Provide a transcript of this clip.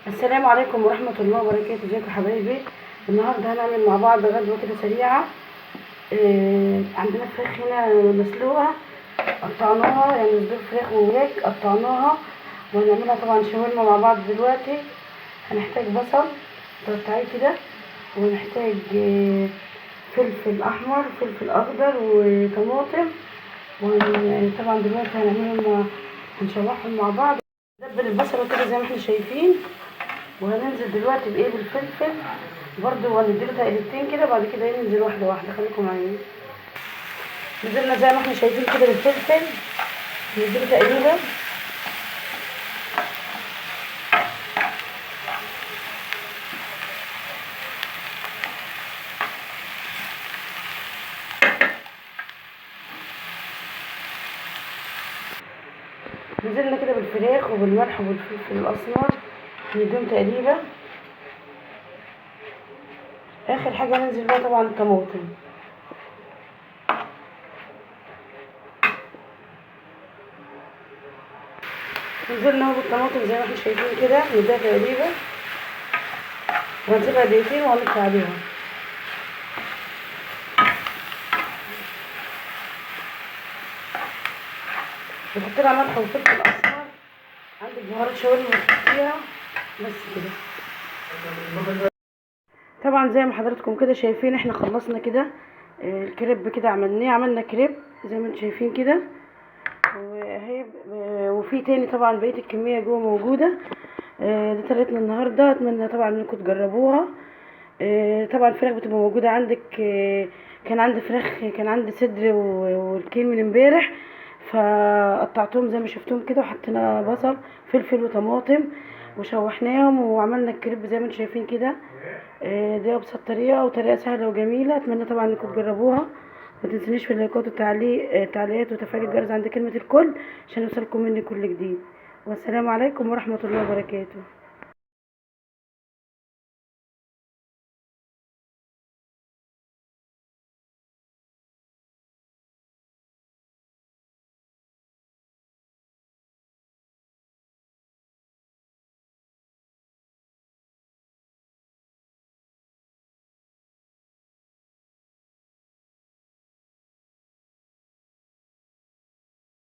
السلام عليكم ورحمة الله وبركاته. ازيكم حبايبي؟ النهارده هنعمل مع بعض غدوة كده سريعة. عندنا فراخ هنا مسلوقة قطعناها، يعني صدور فراخ ووراك قطعناها، وهنعملها طبعا شاورما مع بعض دلوقتي. هنحتاج بصل تقطعيه كده، وهنحتاج فلفل احمر، فلفل اخضر، وطماطم. وطبعا دلوقتي هنعملهم، هنشوحهم مع بعض. ندبل البصل كده زي ما احنا شايفين، وهننزل دلوقتي بايه؟ بالفلفل برضو، وهنديله تقلبتين كده، بعد كده ننزل واحدة واحدة. خليكم معايا. نزلنا زي ما احنا شايفين كده بالفلفل، نديله تقليبه. نزلنا كده بالفراخ وبالملح وبالفلفل الاسمر، نديهم تقليبه. اخر حاجة ننزل بقى طبعا الطماطم. نزلنا اهو بالطماطم زي ما احنا شايفين كده، نديها تقليبه وهنسيبها دقيقتين وهنطفي عليها. بنحط لها ملح وفلفل اسمر، عندك بهارات شاورما بتحطيها، بس كده. طبعا زي ما حضراتكم كده شايفين احنا خلصنا كده الكريب كده، عملناه، عملنا كريب زي ما انتم شايفين كده، وهي وفي تاني طبعا بقية الكمية جوه موجودة. دي طريقتنا النهارده، اتمنى طبعا انكم تجربوها. طبعا الفراخ بتبقى موجودة عندك. كان عندي فراخ، كان عندي صدر والكيل من امبارح، فقطعتهم زي ما شفتهم كده، وحطينا بصل فلفل وطماطم وشوحناهم وعملنا الكريب زي ما انتم شايفين كده. دي ابسط طريقه، وطريقه سهلة وجميلة، اتمنى طبعا انكم تجربوها. ما تنسونيش في اللايكات والتعليق، التعليقات وتفعيل الجرس عند كلمة الكل عشان يوصلكم مني كل جديد. والسلام عليكم ورحمة الله وبركاته.